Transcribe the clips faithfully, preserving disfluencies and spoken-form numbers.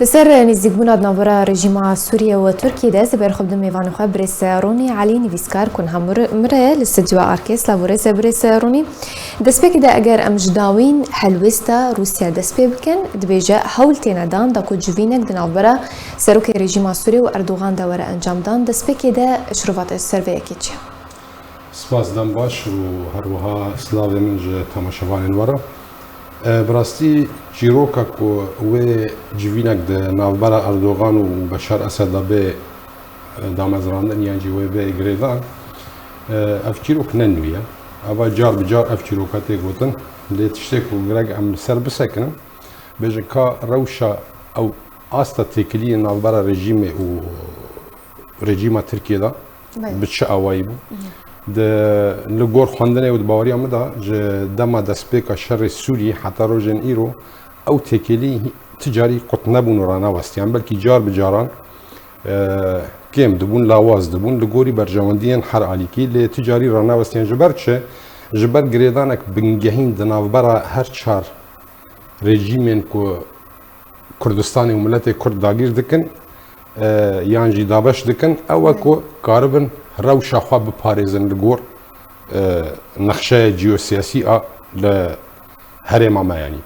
Li ser nêzîkbûna di navbera rejîma Sûriye û Tirkiyê de, ez ê berxwe bidim mêvanê xwe birêz Ronî Elî, nivîskar ku niha mir-, mir e li stûdyoya Arke. Silav û rêz birêz Ronî. Destpêkê de eger em ji dawîn helwêsta Rûsya dest pê bikin, dibêje hewl têne dan da ku civînek di navbera serokê rejîma Sûriye û Erdogan de were encamdan. Destpêkê de şirove ser vê yekê çi ye? Spas, dem baş û her wiha silavê min ji temaşevanên we re. E, bi rastî çîroka ku wê civînek di navbera Erdogan û Beşar Esed de bê, e, damezrandin yan jî wê bê girêdan, e, ev çîrok ne nû ye. Eva car bi car ev çîroka tê gotin. Lê tiştê ku gerek em li ser bisekinin, bêjin ka rewşa ew asta têkiliyê navbera rejîmê û rejîma Tirkiyê de Belê. bi çi awayî bû. Di, li gor xwendinê û di baweriya min de ji dema destpêka şerê Sûriyê heta rojên îro ew têkilî ti carî qut nebûn û ranewestiyan. Belkî car bi caran, e, kêm dibûn, lawaz dibûn li gorî berjewendiyên her alîkî, lê ti carî ranewestiyan. Ji ber çi? Ji ber girêdanek bingehîn di navbera her çar rejîmên ku Kurdistanê û miletê Kurd dagîr dikin, e, yan jî dabeş dikin, ew e ku karibin rewşa xwe biparêzin li gor, e, nexşeya ciyosiyasî a li herêma me yanî.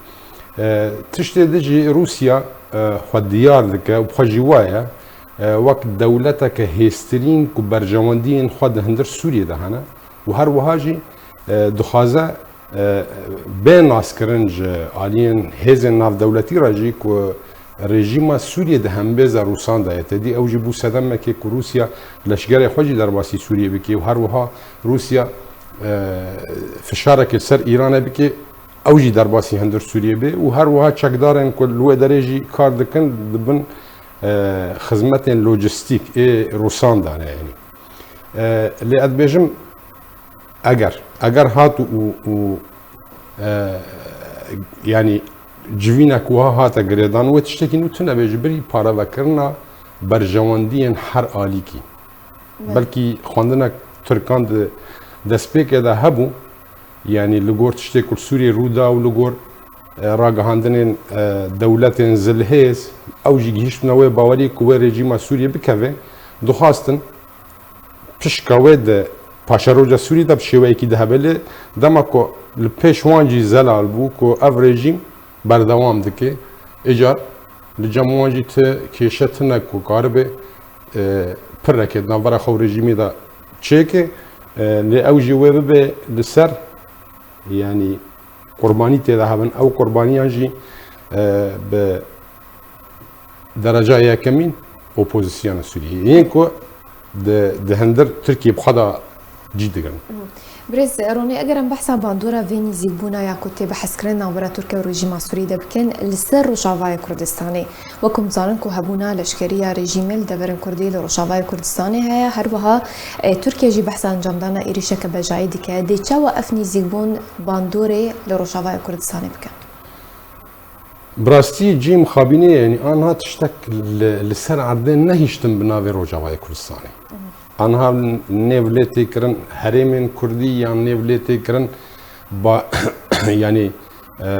E, tiştê di jî Rûsya, e, xwe diyar dike û bi xwe jî waye, e, wek dewleteke hêstirîn ku berjewendiyên xwe di hundir Sûriyê de hene û her wiha jî, e, dixwaze e, bê naskirin ji aliyên hêzên navdewletî re jî ku rejîma Sûriyê di hembêza Rûsan de ye. Tedî ew jî bû sedemekê ku Rûsya leşgerê xwe jî derbasî Sûriyê bike û her wiha Rûsya, e, fişarekê li ser Îranê bike, ew jî derbasî hundir Sûriyê bê û her wiha çekdarên ku li wê derê jî kar dikin di bin, e, xizmetên lojistîk ê Rûsan de ne yanî. E, lê ez dibêjim, eger, eger hat û, û, e, yanî civînek wiha hate girêdan, wê tiştekî nû tune bê ji birî parevekirina berjewendiyên her alîkî. Evet. Belkî xwendinek Tirkan di destpêkê de hebû, yanî li gor tiştê ku li Sûriyê rû da û li gor, e, ragihandinên, e, dewletên zilhêz, ew jî gihîştine wê bawerî ku wê rejîma Sûriyê bikeve, dixwastin pişka wê di paşeroja Sûrî de bi şêweyekî dihebe, lê dema ku li pêş wan jî zelal bû ku ev rejîm berdewam dike, îcar li cem wan jî ti kêşe tune ku karibe, e, pireke di navbera xwe û rejîmê de çêke, e, lê ew jî wê bibe li ser, yanî qurbanî tê de hebin, ew qurbaniyan jî, e, bi dereca yekemîn opozisyona Sûriyeyê yên ku di, di hundir Tirkiyê bi xwe de cî digirin. Birêz Ronî, eger em behsa bandora vê nîzîkbûna ya ku tê bihezkirin navbera Tirkiye û rejîma Sûrî de bikin, li ser Rojavayê Kurdistanê, wek hûn dizanin ku hebûna leşkeriya rejîmê li deverên Kurdî li Rojavayê Kurdistanê heye, her wiha, e, Tirkiye jî behsa encamdana êrîşeke bejayî dike. Dê çawa ev nîzîkbûn bandorê li Rojavayê Kurdistanê bikin? Bi rastî cihê mixabînê ye, yanî anha tiştek li, li ser erdê nehiştin bi navê Rojavayê Kurdistanê. Anha nêv lê tê kirin herêmên Kurdî yan nêv lê tê kirin ba-, yanî, e,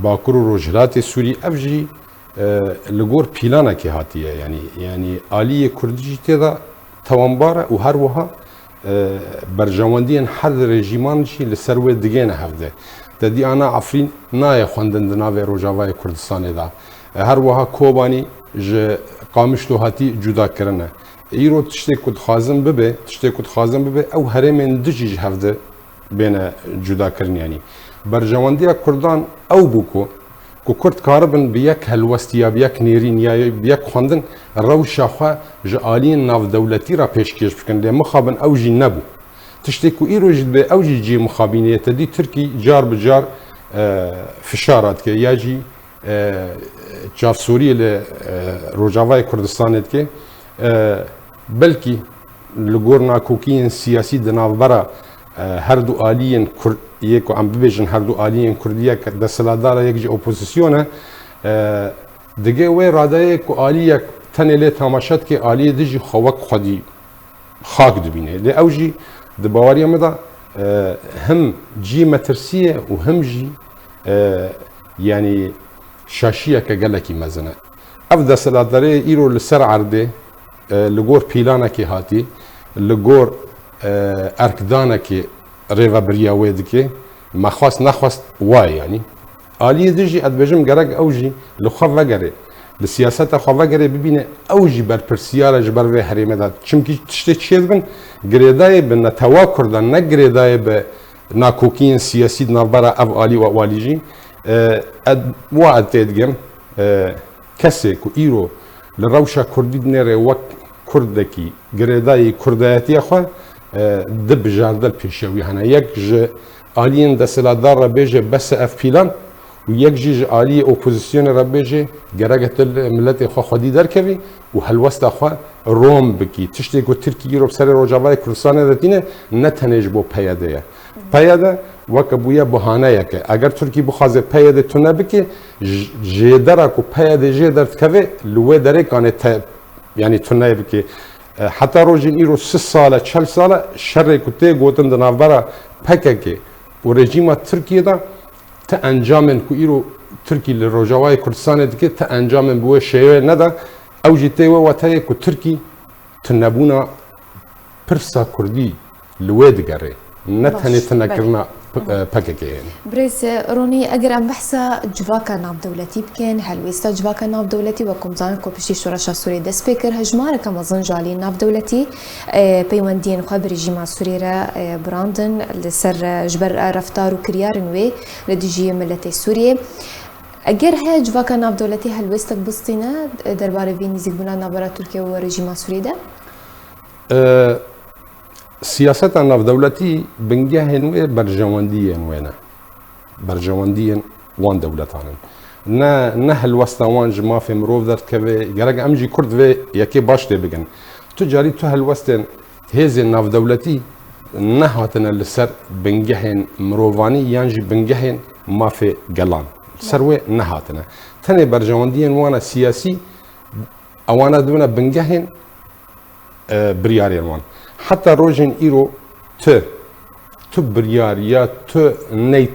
Bakur û Rojhilatê Sûrî, ev jî, e, li gor pîlanekê hatiye, yanî, yanî aliyê Kurdî jî tê de tewanbar e û her wiha, e, berjewendiyên her di rejîman jî li ser wê digêne hevdê. Te dî ana Efrîn nayê xwendin di navê Rojavayê Kurdistanê de. E, her wiha Kobanî ji Qamişlo hatî cuda kirine. Îro tiştê ku dixwazin bibe, tiştê ku dixwazin bibe, ew herêmên dijî ji hevdê bêne cudakirin, yanî berjewendiya Kurdan ew bû ku, ku Kurd karibin bi yek helwestî ya bi yek nêrîn ya bi yek xwendin rewşa xwe ji aliyên navdewletî re pêşkêş bikin, lê mixabin ew jî nebû. Tiştê ku îro jî dibe ew jî cihê mixabînê ye, te dî Tirkî car bi car, e, fişara dike ya jî e, çavsoriyê li, e, Rojavayê Kurdistanê dike. E, belkî li gor nakokiyên siyasî di navbera, e, her du aliyên Kur-, yê ku em bibêjin her du aliyên Kurdî, yek desthilatdar e, yek jî opozîsyon e, e, dige wê radeyê ku aliyek tenê lê temaşe dike, aliyê dijî xwe wek xwedî xak dibîne. Lê ew jî di baweriya min de, e, him cî metirsî ye û him jî, e, yanî şaşiyeke gelekî mezin e. Ev desthilatdarê îro li ser erdê, e, li gor pîlanekê hatî, li gor, e, erkdanekê rêvebiriya wê dike. Me xwest nexwest waye, yanî. Aliyê din jî ez dibêjim gerek ew jî li xwe vegere, li siyaseta xwe vegere bibîne, ew jî berpirsiyar e ji ber vê herêmê de. Çimkî tiştê çêdibin, girêdayê bi netewa Kurdan, ne girêdayê bi nakokiyên siyasî di navbera ev alî û ew alî jî. E, ez, wa ez tê digim, e, kesê ku îro li rewşa Kurdî dinêre wek Kurdekî girêdayî Kurdayetiya xwe, e, du bijarte li pêşiya wî hene. Yek ji aliyên desthilatdar re bêje bes e ev pîlan û yek jî ji aliyê opozisyonê re bêje gerek e tu li miletê xwe xwedî derkevî û helwesta xwe rom bikî. Tiştê ku Tirkî îro bi serê Rojavayê Kurdistanê de tîne, ne tenê ji bo P Y D ye. P Y D weke bûye buhaneyeke. Eger Tirkî bixwaze P Y D tune bike, j-, jêdera ku P Y D jê derdikeve, li wê derê kane te-, yanî tune bike. E, heta rojên îro sî sal e, çel sal e, şerê ku tê gotin di navbera P K K û rejîma Tirkiyê de, ti encamên ku îro Tirkî li Rojavayê Kurdistanê dike, ti encamên bi wê şêweyê neda. Ew jî tê wê wateyê ku Tirkî tunebûna pirsa Kurdî li wê digere, ne Baş, tenê belê. tunekirina P-, e, P K K ye. Birêz Ronî, eger em behsa civaka navdewletî bikin, helwêsta civaka navdewletî, wek ku em zanin ku piştî şoreşa Sûriyê dest pê kir, hejmareke mezin ji aliyên navdewletî, e, peywendiyên xwe bi rejîma Sûriyê re, e, birandin, li ser, e, ji ber, e, reftar û kiryarên wê li dijî miletê Sûriyê. Eger heye civaka navdewletî helwêstek bistîne, e, derbarê vê nîzîkbûna navbera Tirkiye û rejîma Sûriyê de? E, siyaseta navdewletî bingehên wê berjewendiyên wê ne. Berjewendiyên wan dewletan in. Ne, ne helwesta wan ji mafê mirov derdikeve, gerek em jî Kurd vê yekê baş tê bigin. Tu carî tu helwestên hêzên navdewletî nehatine li ser bingehên mirovanî yan jî bingehên mafê gelan. Li ser wê nehatine. Tenê berjewendiyên wan e siyasî, ewana dibine bingehên e, biryarên wan. Heta rojên îro tu, tu biryar ya tu neyt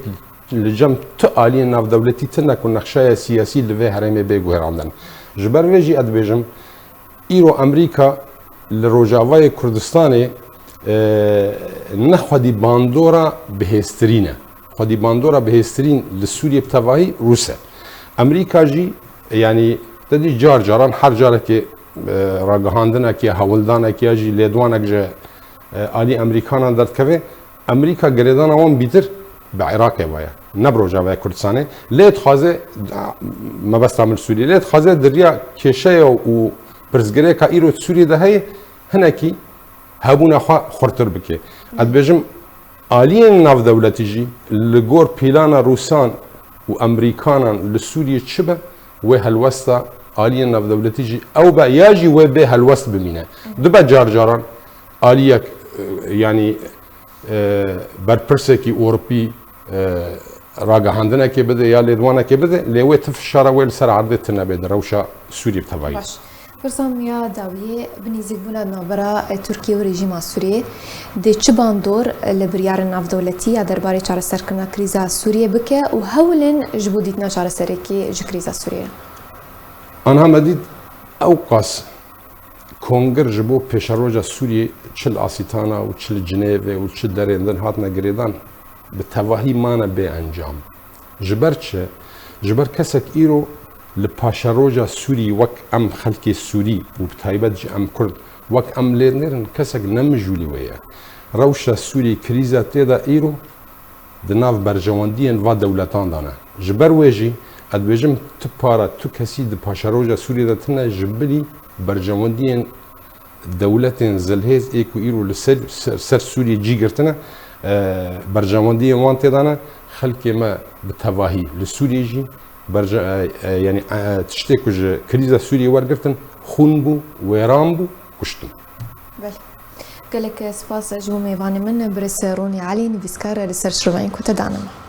li cem tu aliyên navdewletî tune ku nexşeya siyasî li vê herêmê bê guherandin. Ji ber vê jî ez dibêjim, îro Amerîka li Rojavayê Kurdistanê, e, ne xwedî bandora bihêztirîn e. Xwedî bandora bihêztirîn li Sûriyê bi tevahî Rûs e. Amerîka jî, yanî, te dî car caran her carekê e, ragihandinekê, hewldanekê ya jî lêdwanek ji, e, alî Amerîkanan derdikeve, Amerîka girêdana wan bîtir bi Iraqê ve ye, ne bi Rojavaya Kurdistanê. Lê dixwaze, mebesta min Sûriyê, lê dixwaze di riya kêşeya û pirsgirêka îro di Sûriyê de heye, hinekî hebûna xwe xurtir bike. Ez dibêjim, aliyên navdewletî jî li gor pîlana Rûsan û Amerîkanan li Sûriyê çi be, wê helwesta aliyên navdewletî jî ew be, ya jî wê bê helwest bimîne. Dibe car caran aliyek, e, yanî, e, berpirsekî Ewropî, e, ragihandinekê bide ya lêdwanekê bide, lê wê ti fişara wê li ser erdê tune bê di rewşa Sûriyê bi tevahî. Baş. Pirsa min ya dawiyê, bi nîzîkbûna navbera, e, Tirkiye û rejîma Sûriyê, dê çi bandor, e, li biryarên navdewletî ya derbarê çareserkirina krîza Sûriyê bike û hewlin ji bo dîtina çareserekî ji krîza Sûriyê? Anha me dît ewqas kongir ji bo pêşeroja Sûriyê çi li Asîtana û çi li Cinêvê û çi derên din hatine girêdan, bi tevahî mane bê encam. Ji ber çi? Ji ber kesek îro li paşeroja Sûrî wek em xelkê Sûrî û bi taybet jî em Kurd wek em lê nêrin, kesek ne mijûlî wê ye. Rewşa Sûrî krîza tê de îro di nav berjewendiyên va dewletan de ne. Ji ber wê jî ez dibêjim tu para tu kesî di paşeroja Sûrî de tune ji bilî berjewendiyên dewletên zilhêz ê ku îro li ser, ser, ser Sûriyê cî girtine, e, berjewendiyên wan tê de ne, xelkê me bi tevahî li Sûriyê jî berje-, e, e, yanî, e, tiştê ku ji krîza Sûriyê wergirtin, xûn bû, wêran bû, kuştin. Belê. Gelek spas ji bo mêvanê min, Birêz Ronî Elî, nivîskar li ser şiroveyên ku te dane me.